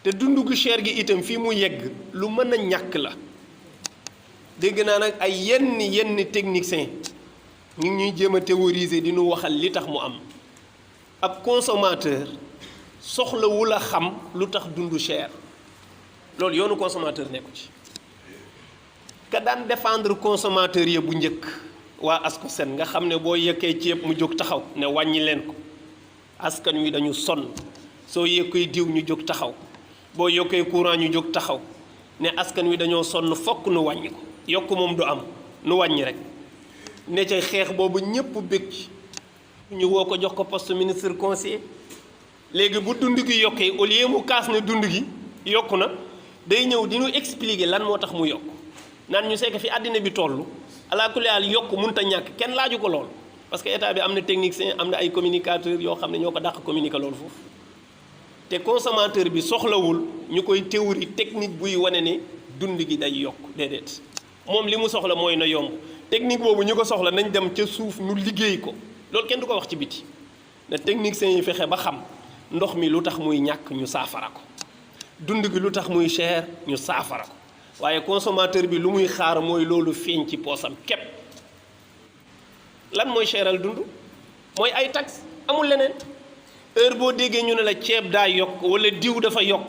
te dundu gu cher gi itam fii mu yegg lu mën a ñàkk la. dégg naa nag ay yenn technicien ñu ngi ñuy jéem a théoriser di nu waxal li tax mu am ab consommateur soxlawul a xam lu tax dundu cher loolu yoonu consommateur nekku ci. ka daan défendre consommateur ya bu njëkk waa ASCOSEN nga xam ne boo yëkkee ceeb mu jóg taxaw ne wàññi leen ko askan wi dañu sonn soo yëkkee diw ñu jóg taxaw boo yokkee courant ñu jóg taxaw ne askan wi dañoo sonn fokk nu wàññi ko yokk moom du am nu wàññi rek ne ca xeex boobu ñëpp bëgg ci ñu woo ko jox ko poste ministre conseiller léegi bu dund gi yokkee au lieu mu kaas ne dund gi yokku na day ñëw di ñu expliquer lan moo tax mu yokk naan ñu sekk fi àddina bi toll alaa kulli haal yokk mënut a ñàkk kenn laaju ko lool parce que état bi am na technicien am na ay communicateurs yoo xam ne ñoo ko dàq communiquer loolu foofu te consommateur bi soxlawul ñu koy théorie technique buy wane ne dund gi day yokk déedéet moom li mu soxla mooy na yomb technique boobu ñu ko soxla nañ dem ca suuf nu liggéey ko loolu kenn du ko wax ci biti na techniciens yi fexe ba xam ndox mi lu tax muy ñàkk ñu saafara ko dund gi lu tax muy cher ñu saafara ko waaye consommateur bi lu muy xaar mooy loolu feeñ ci poosam képp. lan mooy cheral dund mooy ay taxes amul leneen heure boo déggee ñu ne la ceeb daa yokk wala diw dafa yokk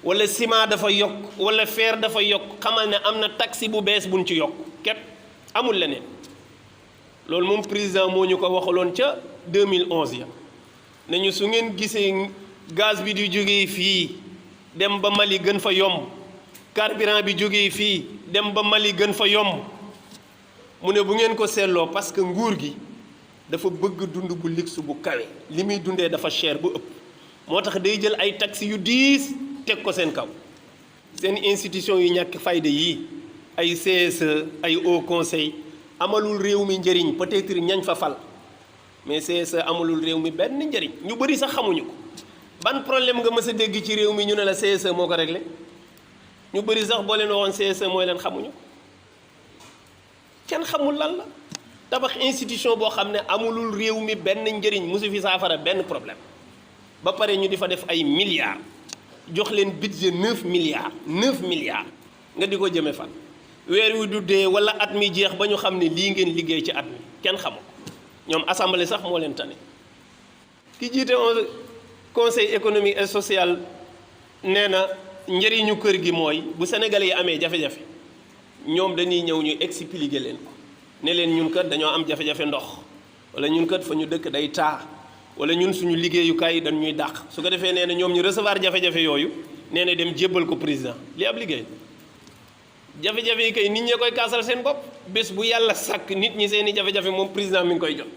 wala ciment dafa yokk wala fer dafa yokk xamal ne am na taxe bu bees buñ ci yokk képp amul leneen loolu moom président moo ñu ko waxaloon ca 2011 ya nañu su ngeen gisee gaz bi di jógee fii dem ba Mali gën fa yomb carburant bi jógee fii dem ba Mali gën fa yomb mu ne bu ngeen ko seetloo parce que nguur gi dafa bëgg dund bu luxe bu kawe li muy dundee dafa cher bu ëpp moo tax day jël ay taxes yu diis teg ko seen kaw seen institution yu ñàkk fayda yii ay CSE ay Haut Conseil amalul réew mi njëriñ peut-être ñañ fa fal mais CSE amalul réew mi benn njëriñ ñu bëri sax xamuñu ko ban problème nga mës a dégg ci réew mi ñu ne la CSE moo ko réglé ñu bëri sax boo leen waxoon CSE mooy leen xamuñu kenn xamul lan la tabax institution boo xam ne amulul réew mi benn njëriñ mosu fi saafara benn problème ba pare ñu di fa def ay milliards jox leen budget 9 milliards nga di ko jëme fan weer wi du dee wala at mi jeex ba ñu xam ne lii ngeen liggéey ci at mi kenn xamu ko ñoom assemblée sax moo leen tane ki jiite conseil économique et social nee na njëriñu kër gi mooy bu Sénégalais yi amee jafe-jafe ñoom dañuy ñëw ñu expliquer leen ko ne leen ñun kat dañoo am jafe-jafe ndox wala ñun kat fa ñu dëkk day taa wala ñun suñu liggéeyukaay yi dañ ñuy dàq su ko defee nee na ñoom ñu recevoir jafe-jafe yooyu nee na dem jébbal ko président li ab liggéey jafe-jafe yi kay nit ñee koy kaasal seen bopp bés bu yàlla sàkk nit ñi seeni jafe-jafe moom président mi ngi koy jot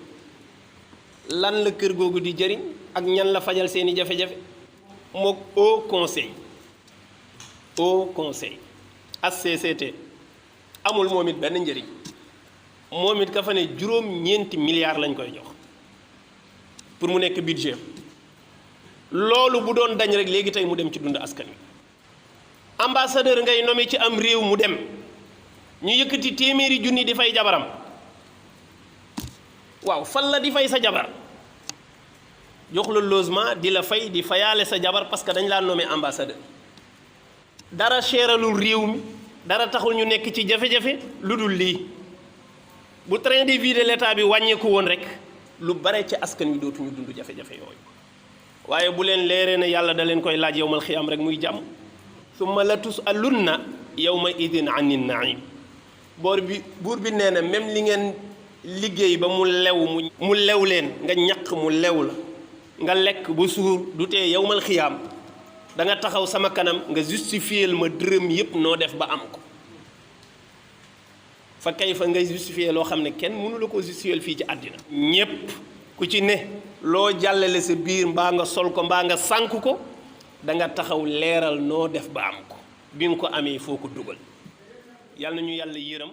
lan la kër googu di jëriñ ak ñan la fajal seeni jafe-jafe mook Haut Conseil HCCT amul moom it benn njëriñ moom it ka fa ne juróom-ñeenti milliards lañ koy jox pour mu nekk budget loolu bu doon dañ rek léegi tey mu dem ci dund askan wi ambassadeur ngay nommé ci am réew mu dem ñu yëkkati téeméeri junni di fay jabaram waaw fan la di fay sa jabar jox la logement di la fay di fayaale sa jabar parce que dañ laa nommé ambassadeur dara seeralul réew mi dara taxul ñu nekk ci jafe-jafe lu dul lii bu train de vie de l'état bi wàññeeku woon rek lu bare ci askan wi dootuñu dund jafe-jafe yooyu waaye bu leen leeree ne yàlla da leen koy laaj yowmal xiyaam rek muy jàmm summa la tusalunna yawma idin anin naim buur bi nee na même li ngeen liggéey ba mu lew leen nga ñaq mu lew la nga lekk ba suur du tee yowmal xiyaam da nga taxaw sama kanam nga justifier ma dërëm yépp noo def ba am ko fa kay fa ngay justifier loo xam ne kenn mënu la ko justifier fii ci àddina ñépp ku ci ne loo jàllale sa biir mbaa nga sol ko mbaa nga sànk ko da nga taxaw leeral noo def ba am ko bi nga ko amee foo ko dugal yàlla na ñu yàlla yërëm